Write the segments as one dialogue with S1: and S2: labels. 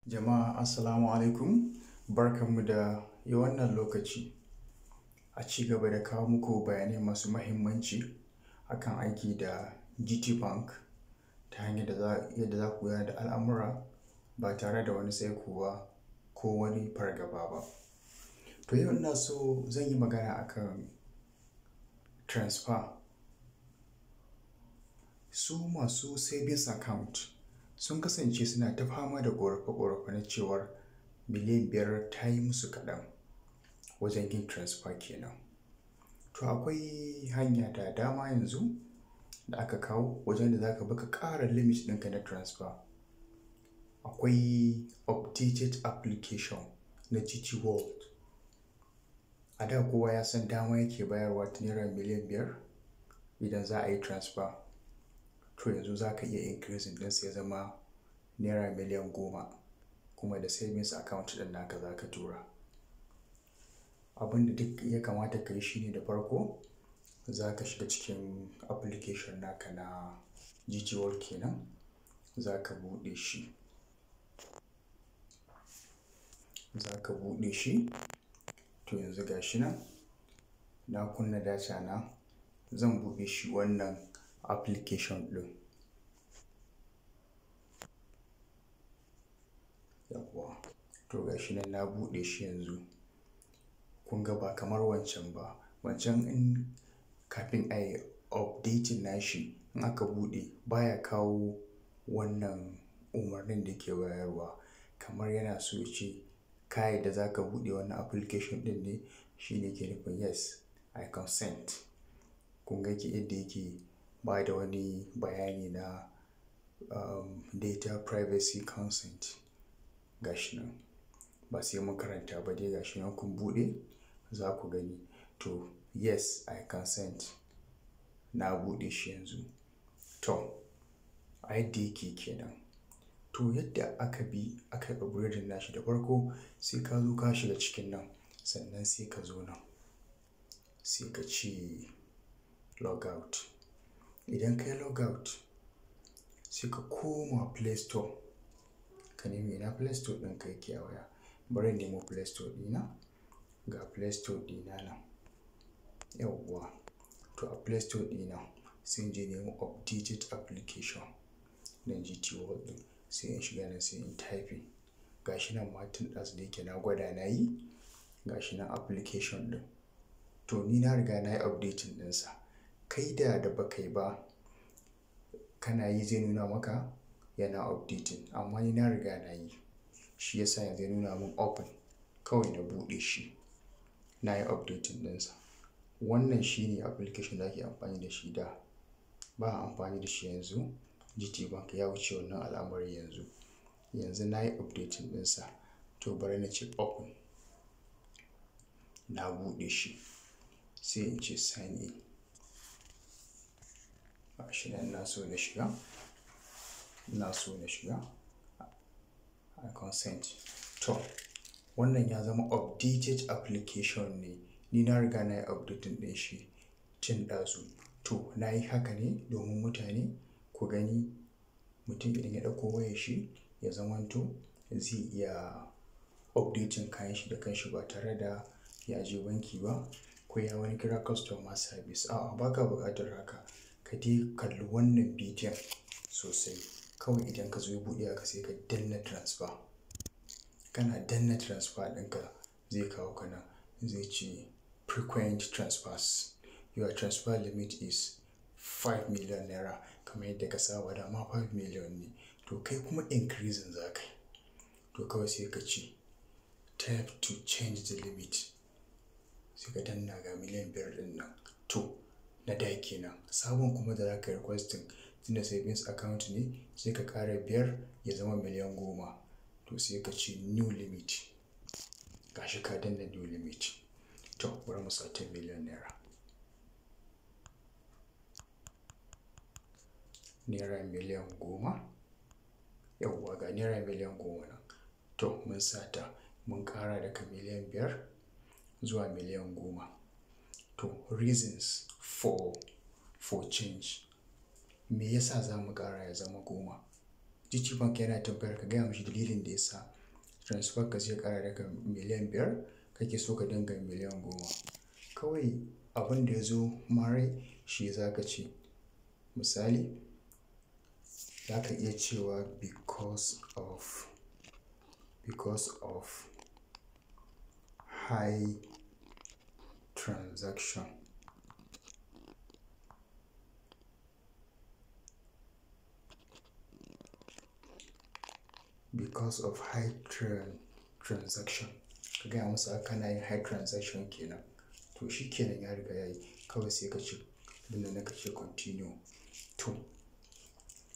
S1: Jama'a, assalamu alaikum, barkanmu da wannan lokaci. A ci gaba da kawo muku bayanai masu mahimmanci akan aiki da GT Bank ta hanyar da za yadda za ku gudanar da al'amura ba tare da wani tsaiko ba ko wani fargaba ba. To, yau ina so zan yi magana akan transfer. Su masu savings account sun kasance suna ta fama da ƙorafe-ƙorafe na cewar miliyan 5 ta yi musu kaɗan wajen yin transfer kenan. To, akwai hanya da dama yanzu da aka kawo wajen da za ka bi ka ƙara limit ɗinka na transfer. Akwai updated application na GT World. A da kowa ya san dama yake bayarwa ta naira miliyan 5 idan za a yi transfer. To, yanzu za ka iya increasing ɗinsa ya zama naira miliyan 10, kuma da savings account ɗin naka za ka tura. Abin da duk ya kamata ka yi shi ne, da farko za ka shiga cikin application naka na GT World kenan, za ka buɗe shi. Za ka buɗe shi, to yanzu ga shi nan na kunna data na, zan buɗe shi wannan application ɗin. Yawwa, to ga shi nan na buɗe shi yanzu. Kun ga ba kamar wancan ba. Wancan in kafin a yi updating nashi, in aka buɗe baya kawo wannan umarnin da yake bayarwa. Kamar yana so ya ce ka yarda za ka buɗe wannan application ɗin ne, shi ne yake nufin "Yes, I consent." Kun ga yadda yake ba da wani bayani na data privacy consent, ga shi nan. Ba sai mun karanta ba dai, ga shi nan kun buɗe za ku gani. To, "Yes, I consent." Na buɗe shi yanzu. To, a yadda yake kenan. To, yadda aka bi aka yi upgrading nashi, da farko sai ka zo ka shiga cikin nan, sannan sai ka zo nan, sai ka ce log out. Idan ka yi log out, sai ka koma Play Store, ka nemi ina Play Store ɗinka yake a waya. Bari in nemo Play Store ɗina. Ga Play Store ɗina nan. Yawwa. To, a Play Store ɗina sai in je nemo updated application na GT World ɗin. Sai in shiga nan, sai in typing. Ga shi nan ma tun ɗazu da yake na gwada na yi, ga shi nan application ɗin. To, ni na riga na yi updating ɗinsa. Kai da ba ka yi ba, kana yi zai nuna maka yana updating, amma ni na riga na yi. Shi ya sa yanzu ya nuna mun open. Kawai na buɗe shi. Na yi updating ɗinsa. Wannan shi ne application da ake amfani da shi da. Ba a amfani da shi yanzu. GT Bank ya wuce wannan al'amari yanzu. Yanzu na yi updating ɗinsa. To, bari na ce open. Na buɗe shi. Sai in ce sign in. Ga shi nan ina so na shiga. Ina so na shiga. I consent. To, wannan ya zama updated application ne. Ni na riga na yi updating ɗin shi tun ɗazu. To, na yi haka ne domin mutane ku gani, mutum idan ya ɗauko wayar shi ya zamanto zai iya updating kayan shi da kanshi ba tare da ya je banki ba ko ya wani kira customer service. A'a, ba ka buƙatar haka. Ka dai kalli wannan bidiyon sosai. Kawai idan ka zo ya buɗe haka, sai ka danna transfer. Kana danna transfer ɗinka, zai kawo ka nan. Zai ce frequent transfers. Your transfer limit is 5 million naira, kamar yadda ka saba dama 5 million ne. To, kai kuma increasing za ka yi. To, kawai sai ka ce tap to change the limit. Sai ka danna, ga miliyan 5 ɗin nan. To, na da kenan. Sabon kuma da za ka yi requesting, tunda savings account ne, sai ka ƙara biyar ya zama miliyan 10. To, sai ka ce new limit. Ga shi ka danna new limit. To, bari mu sa 10 million naira. Naira miliyan 10. Yauwa, ga naira miliyan 10 nan. To, mun sa ta, mun ƙara daga miliyan 5 zuwa miliyan 10. To, reasons for change. Me yasa za mu ƙara ya zama 10? GT Bank yana tambayar ka gaya mashi dalilin da ya sa Transfer ka zai ƙara daga miliyan 5 kake so ka dinga miliyan 10. Kawai abin da ya zo ma rai shi za ka ce. Misali, za ka iya cewa because of high transaction. Because of high transaction. Ka gaya musu haka, kana yin high transaction kenan. To shi kenan, ya riga ya yi. Kawai sai ka ce danna ka ce continue. To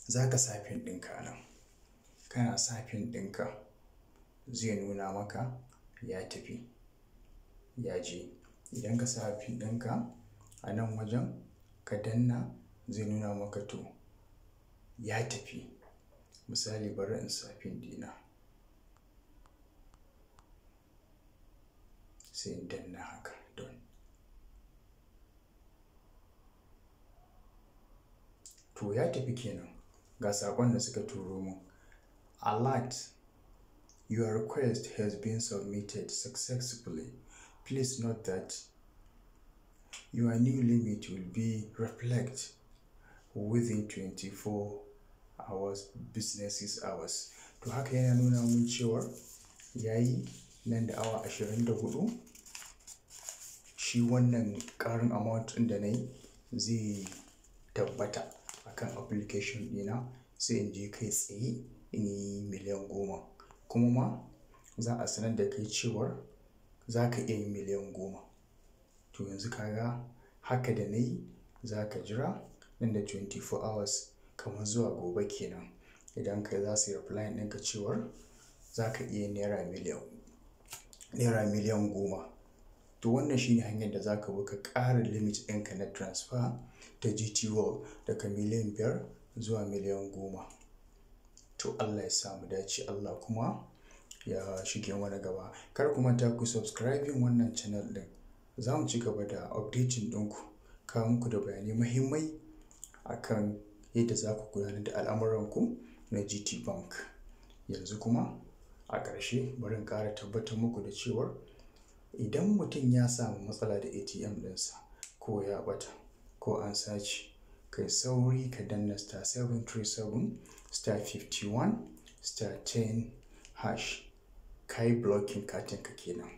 S1: za ka sa PIN ɗinka a nan. Kana sa PIN ɗinka, zai nuna maka ya tafi, ya je. Idan ka sa PIN ɗinka a nan wajen ka danna, zai nuna maka to ya tafi. Misali, bari in sa PIN ɗina. Sai in danna haka, done. To ya tafi kenan. Ga saƙon da suka turo mun. "Alert: your request has been submitted successfully. Please note that your new limit will be reflect within 24 hours business hours." To haka yana nuna mun cewar yayi, nan da awa 24 shi wannan ƙarin amount ɗin da na yi zai tabbata akan application ɗina, sai in je kai tsaye in yi miliyan 10. Kuma ma za a sanar da kai cewar za ka iya yin miliyan 10. To yanzu ka ga haka da na yi, za ka jira nan da 24 hours, kamar zuwa gobe kenan. Idan kai za su yi reply ɗinka cewar za ka iya naira miliyan 10. To wannan shine hanyar da za ka bi ka ƙara limit ɗinka na transfer ta GT World daga miliyan 5 zuwa miliyan 10. To Allah ya sa mu dace, Allah kuma ya shige mana gaba. Kar ku manta ku subscribing wannan channel ɗin. Za mu ci gaba da updating ɗinku, kawo muku da bayanai muhimmai akan yadda za ku gudanar da al'amuranku na GT Bank. Yanzu kuma a ƙarshe, bari in ƙara tabbatar muku da cewar idan mutum ya samu matsala da ATM ɗinsa, ko ya ɓata ko an sace, kai sauri ka danna *737*51*10#, ka yi blocking katinka kenan.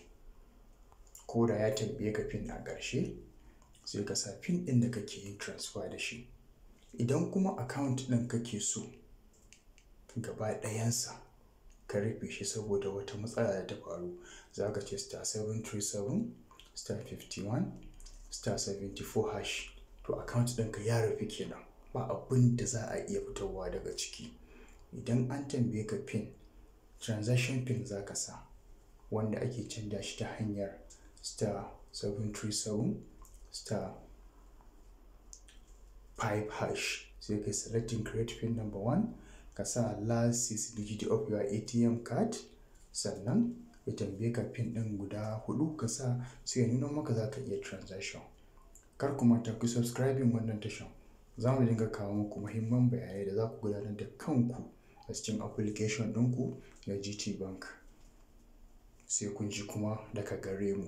S1: Ko da ya tambaye ka PIN a ƙarshe, sai ka sa PIN ɗin da kake yin transfer da shi. Idan kuma account ɗin kake so gaba ɗayansa ka rufe shi saboda wata matsala da ta faru, za ka ce *737*51*74#. To account ɗinka ya rufe kenan, ba abin da za a iya fitarwa daga ciki. Idan an tambaye ka PIN, transaction PIN za ka sa, wanda ake canja shi ta hanyar *737*5#. Sai kai selecting create PIN number one, ka sa last six digit of your ATM card, sannan ya tambaye ka PIN ɗin guda huɗu, ka sa, sai ya nuna maka za ka iya transaction. Kar ku manta ku subscribing wannan tashan. Za mu dinga kawo muku muhimman bayanai da za ku gudanar da kanku a cikin application ɗinku na GT Bank. Sai kun ji kuma daga gare mu.